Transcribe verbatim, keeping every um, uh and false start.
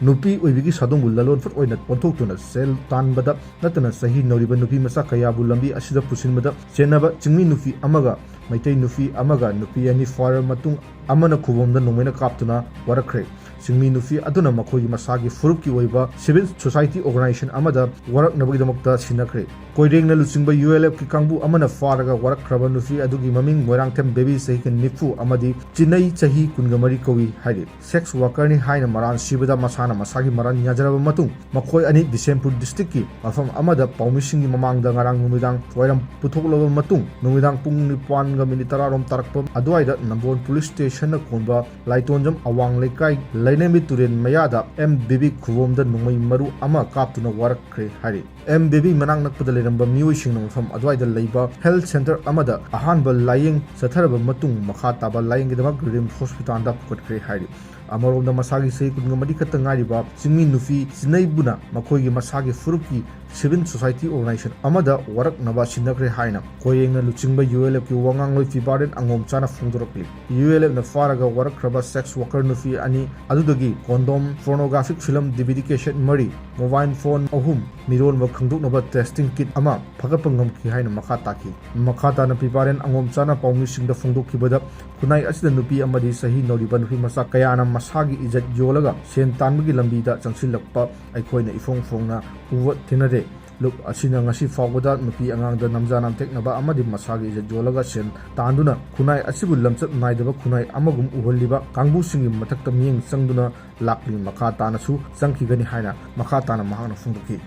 ꯅꯨꯄꯤ ꯑꯣꯏꯕꯤꯒꯤ ꯁꯥꯗꯣꯡꯕꯨ ꯂꯂꯣꯟꯐꯨꯠ ꯑꯣꯏꯅ ꯑꯣꯟꯊꯣꯛꯇꯨꯅ ꯁꯦꯜ ꯇꯥꯟꯕꯗ ꯅꯠꯇꯅ ꯆꯍꯤ ꯅꯧꯔꯤꯕ ꯅꯨꯄꯤ ꯃꯆꯥ ꯀꯌꯥꯕꯨ ꯂꯝꯕꯤ ꯑꯁꯤꯗ ꯄꯨꯁꯤꯟꯕꯗ ꯆꯦꯟꯅꯕ ꯆꯤꯡꯃꯤ ꯅꯨꯄꯤ ꯑꯃꯒ ꯃꯩꯇꯩ ꯅꯨꯄꯤ ꯑꯃꯒ ꯅꯨꯄꯤ ꯑꯅꯤ ꯐꯥꯔꯕ ꯃꯇꯨꯡ ꯑꯃꯅ ꯈꯨꯕꯣꯝꯗ ꯅꯣꯡꯃꯩꯅ ꯀꯥꯞꯇꯨꯅ ꯋꯥꯔꯛꯈ꯭ꯔꯦ꯫ ꯆꯤꯡꯃꯤ ꯅꯨꯄꯤ ꯑꯗꯨꯅ ꯃꯈꯣꯏꯒꯤ ꯃꯁꯥꯒꯤ ꯐꯨꯔꯨꯞꯀꯤ ꯑꯣꯏꯕ civil society organization ꯑꯃꯗ ꯋꯥꯔꯛꯅꯕꯒꯤꯗꯃꯛꯇ ꯁꯤꯟꯅꯈ꯭ꯔꯦ꯫ ꯀꯣꯏꯔꯦꯡꯅ ꯂꯨꯆꯤꯡꯕ ULFꯀꯤ ꯀꯥꯡꯕꯨ ꯑꯃꯅ ꯐꯥꯔꯒ ꯋꯥꯔꯛꯈ꯭ꯔꯕ ꯅꯨꯄꯤ ꯑꯗꯨꯒꯤ ꯃꯃꯤꯡ ꯃꯣꯏꯔꯥꯡꯊꯦꯝ ꯕꯦꯕꯤ, ꯆꯍꯤ ꯅꯤꯐꯨ ꯑꯃꯗꯤ ꯆꯤꯅꯩ, ꯆꯍꯤ ꯀꯨꯟꯒ ꯃꯔꯤ ꯀꯧꯏ ꯍꯥꯏꯔꯤ꯫ Sex workerꯅꯤ ꯍꯥꯏꯅ ꯃꯔꯥꯜ ꯁꯤꯕꯗ ꯃꯁꯥꯅ ꯃꯁꯥꯒꯤ ꯃꯔꯥꯜ ꯌꯥꯖꯔꯕ ꯃꯇꯨꯡ ꯃꯈꯣꯏ ꯑꯅꯤ ꯕꯤꯁꯦꯝꯄꯨꯔ districtꯀꯤ ꯃꯐꯝ ꯑꯃꯗ ꯄꯥꯎꯃꯤꯁꯤꯡꯒꯤ ꯃꯃꯥꯡꯗ ꯉꯔꯥꯡ ꯅꯨꯃꯤꯗꯥꯡ ꯋꯥꯏꯔꯝ ꯄꯨꯊꯣꯛꯂꯕ ꯃꯇꯨꯡ ꯅꯨꯃꯤꯗꯥꯡ ꯄꯨꯡ ꯅꯤꯄꯥꯟꯒ ꯃꯤꯅꯤꯠ ꯇꯔꯥꯔꯣꯝ ꯇꯥꯔꯛꯄ ꯑꯗꯨꯋꯥꯏꯗ ꯅꯝꯕꯣꯜ police stationꯅ ꯀꯣꯟꯕ ꯂꯥꯏꯇꯣꯟꯖꯝ ꯑꯋꯥꯡ ꯂꯩꯀꯥꯏ ꯂꯩꯅꯦꯝꯕꯤ ꯇꯨꯔꯦꯜ ꯃꯌꯥꯗ ꯑꯦꯝ ꯕꯦꯕꯤ ꯈꯨꯕꯣꯝꯗ ꯅꯣꯡꯃꯩ ꯃꯔꯨ ꯑꯃ ꯀꯥꯞꯇꯨꯅ ꯋꯥꯔꯛꯈ꯭ꯔꯦ ꯍꯥꯏꯔꯤ꯫ ꯑꯦꯝ ꯕꯦꯕꯤ ꯃꯅꯥꯛ ꯅꯛꯄꯗ ꯂꯩꯔꯝꯕ ꯃꯤꯑꯣꯏꯁꯤꯡꯅ ꯃꯐꯝ ꯑꯗꯨꯋꯥꯏꯗ ꯂꯩꯕ health centre ꯑꯃꯗ ꯑꯍꯥꯟꯕ ꯂꯥꯌꯦꯡ ꯆꯠꯊꯔꯕ ꯃꯇꯨꯡ ꯃꯈꯥ ꯇꯥꯕ ꯂꯥꯌꯦꯡꯒꯤꯗꯃꯛ RIMS hospitalꯗ ꯄꯨꯈꯠꯈ꯭ꯔꯦ ꯍꯥꯏꯔꯤ꯫ ꯑꯃꯔꯣꯝꯗ ꯃꯁꯥꯒꯤ ꯆꯍꯤ ꯀꯨꯟꯒ ꯃꯔꯤ ꯈꯛꯇ ꯉꯥꯏꯔꯤꯕ ꯆꯤꯡꯃꯤ ꯅꯨꯄꯤ ꯆꯤꯅꯩꯕꯨꯅ ꯃꯈꯣꯏꯒꯤ ꯃꯁꯥꯒꯤ ꯐꯨꯔꯨꯞꯀꯤ civil society organization ꯑꯃꯗ ꯋꯥꯔꯛꯅꯕ ꯁꯤꯟꯅꯈ꯭ꯔꯦ ꯍꯥꯏꯅ ꯀꯣꯏꯔꯦꯡꯅ ꯂꯨꯆꯤꯡꯕ ULFꯀꯤ ꯋꯥꯉꯥꯡꯂꯣꯏ ꯄꯤꯕꯥꯔꯦꯟ ꯑꯉꯣꯝꯆꯥꯅ ꯐꯣꯡꯗꯣꯔꯛꯂꯤ꯫ ULFꯅ ꯐꯥꯔꯒ ꯋꯥꯔꯛꯈ꯭ꯔꯕ sex worker ꯅꯨꯄꯤ ꯑꯅꯤ ꯑꯗꯨꯗꯒꯤ condom, pornographic film, DVD cassette ꯃꯔꯤ, mobile phone ꯑꯍꯨꯝ, ꯃꯤꯔꯣꯟꯕ ꯈꯪꯗꯣꯛꯅꯕ testing kit ꯑꯃ ꯐꯒꯠꯄ ꯉꯝꯈꯤ ꯍꯥꯏꯅ ꯃꯈꯥ ꯇꯥꯈꯤ꯫ ꯃꯈꯥ ꯇꯥꯅ ꯄꯤꯕꯥꯔꯦꯟ ꯑꯉꯣꯝꯆꯥꯅ ꯄꯥꯎꯃꯤꯁꯤꯡꯗ ꯐꯣꯡꯗꯣꯛꯈꯤꯕꯗ, ꯈꯨꯟꯅꯥꯏ ꯑꯁꯤꯗ ꯅꯨꯄꯤ ꯑꯃꯗꯤ ꯆꯍꯤ ꯅꯧꯔꯤꯕ ꯅꯨꯄꯤ ꯃꯆꯥ ꯀꯌꯥꯅ ꯃꯁꯥꯒꯤ ꯏꯖꯠ ꯌꯣꯜꯂꯒ ꯁꯦꯟ ꯇꯥꯟꯕꯒꯤ ꯂꯝꯕꯤꯗ ꯆꯪꯁꯤꯜꯂꯛꯄ ꯑꯩꯈꯣꯏꯅ ꯏꯐꯣꯡ ꯐꯣꯡꯅ ꯎꯕ ꯊꯦꯡꯅꯔꯦ꯫ ꯂꯨꯞ ꯑꯁꯤꯅ ꯉꯁꯤ ꯐꯥꯎꯕꯗ ꯅꯨꯄꯤ ꯑꯉꯥꯡꯗ ꯅꯝꯖꯥ ꯅꯝꯊꯦꯛꯅꯕ ꯑꯃꯗꯤ ꯃꯁꯥꯒꯤ ꯏꯖꯠ ꯌꯣꯜꯂꯒ ꯁꯦꯟ ꯇꯥꯟꯗꯨꯅ ꯈꯨꯟꯅꯥꯏ ꯑꯁꯤꯕꯨ ꯂꯝꯆꯠ ꯅꯥꯏꯗꯕ ꯈꯨꯟꯅꯥꯏ ꯑꯃꯒꯨꯝ ꯎꯍꯜꯂꯤꯕ ꯀꯥꯡꯕꯨꯁꯤꯡꯒꯤ ꯃꯊꯛꯇ ꯃꯤꯠꯌꯦꯡ ꯆꯪꯗꯨꯅ ꯂꯥꯛꯂꯤ꯫ ꯃꯈꯥ ꯇꯥꯅꯁꯨ ꯆꯪꯈꯤꯒꯅꯤ ꯍꯥꯏꯅ ꯃꯈꯥ ꯇꯥꯅ ꯃꯍꯥꯛꯅ ꯐꯣꯡꯗꯣꯛꯈꯤ꯫